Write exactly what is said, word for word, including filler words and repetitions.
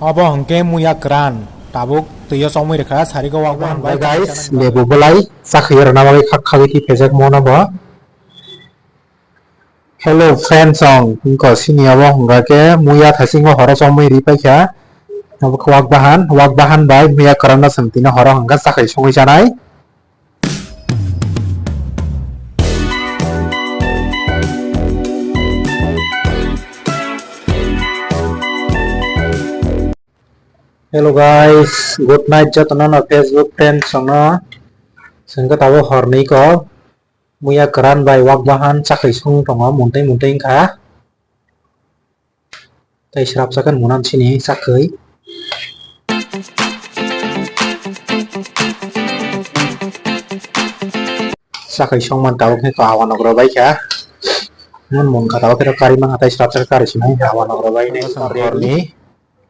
Obo hwnkhe muya kwran, tabuk twi o chongwi rwkha, sarigo wak bahan bai. Guys, lebu belai chakhwi rwna bagwi khak khagwi thwi phaijak mono bo. Hello friends, ang wngkha sini abo hwnkha khe muya thaisingo horo chongwi ri paikha. Abo khe wak bahan, wak bahan bai muya kwran no chwng tini horo hwnkha chakhwi songwi chanai. Hello guys, good night jotono no Facebook friends no. Sengke tabo horni ko muya kwran bai wak bahan chakhwi song tongo, muntui muntui wngkha. Tei srapsa khe munan sini chakhwi. Chakhwi songman tabuk khe hawa nokro bai kha. Mun mun kha tabuk khe kari man hatai srapsa khe kari sinai hawa nokro bai nai. Horni